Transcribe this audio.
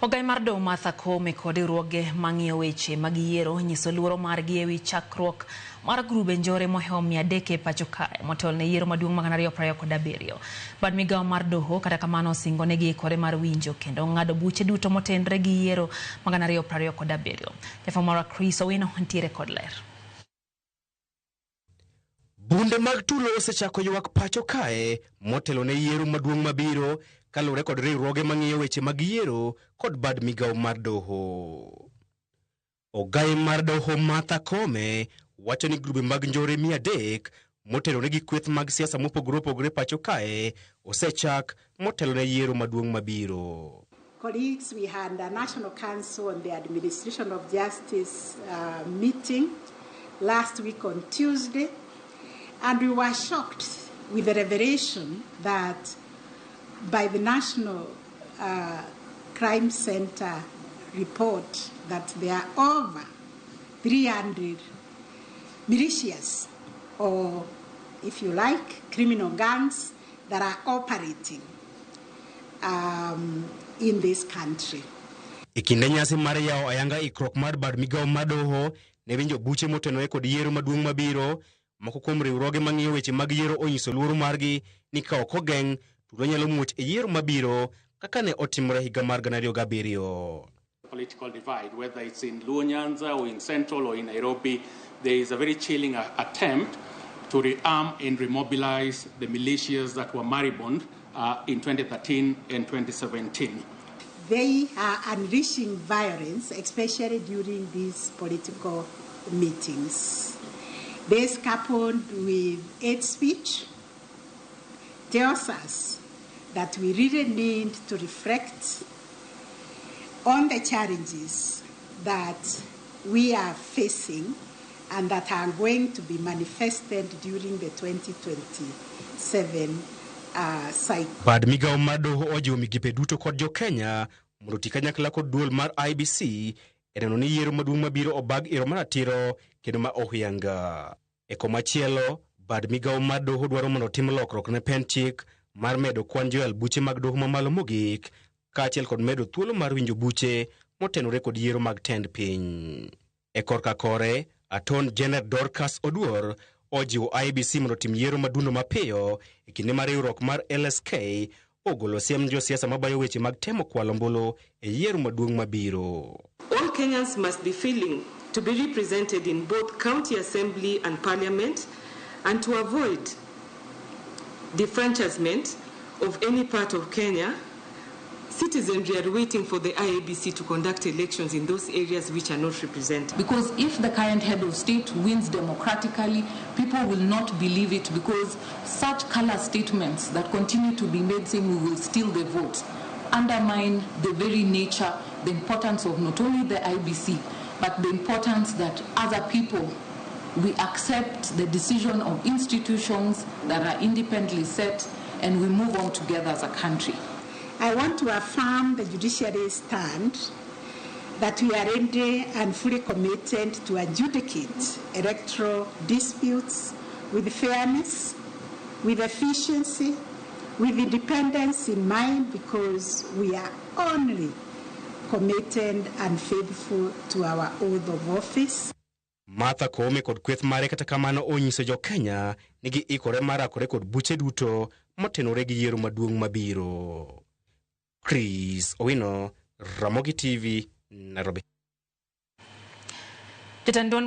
Ogai mar doho Martha Koome kod riwruoge mang'iyo weche mag yiero nyiso luoro margi ewi chakruok mar grube njore mohewo 300 e pacho kae motelo ne yiero maduong' mag 2027. Bad migawo mar doho kata kamano osingo ni giikore mar winjo kendo ng'ado buche duto motenre gi yiero mag 2027. Jafwambo marwa Chris Owino ntiere kod ler. Bunde mag tulo osechako ywak pacho kae motelo ne yiero maduong' mabiro kaluwore kod riwruoge mang'iyo weche mag yiero kod bad migawo mar doho. Ogai mar doho Martha Koome wacho ni grube mag njore 300 motenore gi kweth mag siasa mopogore opogore pacho kae osechak motelo ne yiero maduong' mabiro. Colleagues, we had a National Council on the Administration of Justice meeting last week on Tuesday, and we were shocked with the revelation that by the National Crime Center report that there are over 300 militias, or if you like, criminal gangs that are operating in this country. E kinde nyasi mar yawo ayanga ikruok mar bad migawo mar doho ne winjo buche motenore kod yiero maduong' mabiro, moko kuom riwruoge mang'iyo weche mag yiero onyiso luoro margi ni ka ok ogeng' tulo nyalo muoch e yiero mabiro kaka ne otimore higa mar 2007. Political divide, whether it's in Luo Nyanza or in Central or in Nairobi, there is a very chilling attempt to rearm and remobilize the militias that were moribund in 2013 and 2017. They are unleashing violence, especially during these political meetings. This, coupled with hate speech, tells us that we really need to reflect on the challenges that we are facing and that are going to be manifested during the 2027 cycle. Bad migawo mar doho ojiwo migepe duto kod jo-Kenya mondo oti kanyakla kod duol mar IEBC e neno ni yiero maduong' mabiro obag e yo maratiro kendo ma ohuyanga. E komachielo, bad migawo mar doho dwaro mondo otim lokruok ne pend chik mar medo kwan joyal buche mag doho mamalo mogik kaachiel kod medo thuolo mar winjo buche motenore kod yiero mag tend piny. E korka kore, Attorney General Dorcas Oduor ojiwo IEBC mondo otim yiero madundo mapiyo e kinde ma riwruok mar LSK ogolo siem josiasa mabayo weche mag temo kwalo ombulu e yiero maduong' mabiro. All Kenyans must be feeling to be represented in both county assembly and parliament, and to avoid disfranchisement of any part of Kenya. Citizenry are waiting for the IEBC to conduct elections in those areas which are not represented. Because if the current head of state wins democratically, people will not believe it, because such callous statements that continue to be made saying we will steal the vote undermine the very nature, the importance of not only the IEBC, but the importance that other people, we accept the decision of institutions that are independently set, and we move on together as a country. I want to affirm the judiciary's stand that we are ready and fully committed to adjudicate electoral disputes with fairness, with efficiency, with independence in mind, because we are only committed and faithful to our oath of office. Martha Koome kod kweth mare kata kamano onyiso jo-Kenya ni giikore mar rakore kod buche duto motenore gi yiero maduong' mabiro. Chris Owino, Ramogi TV, Nairobi. Jatend duond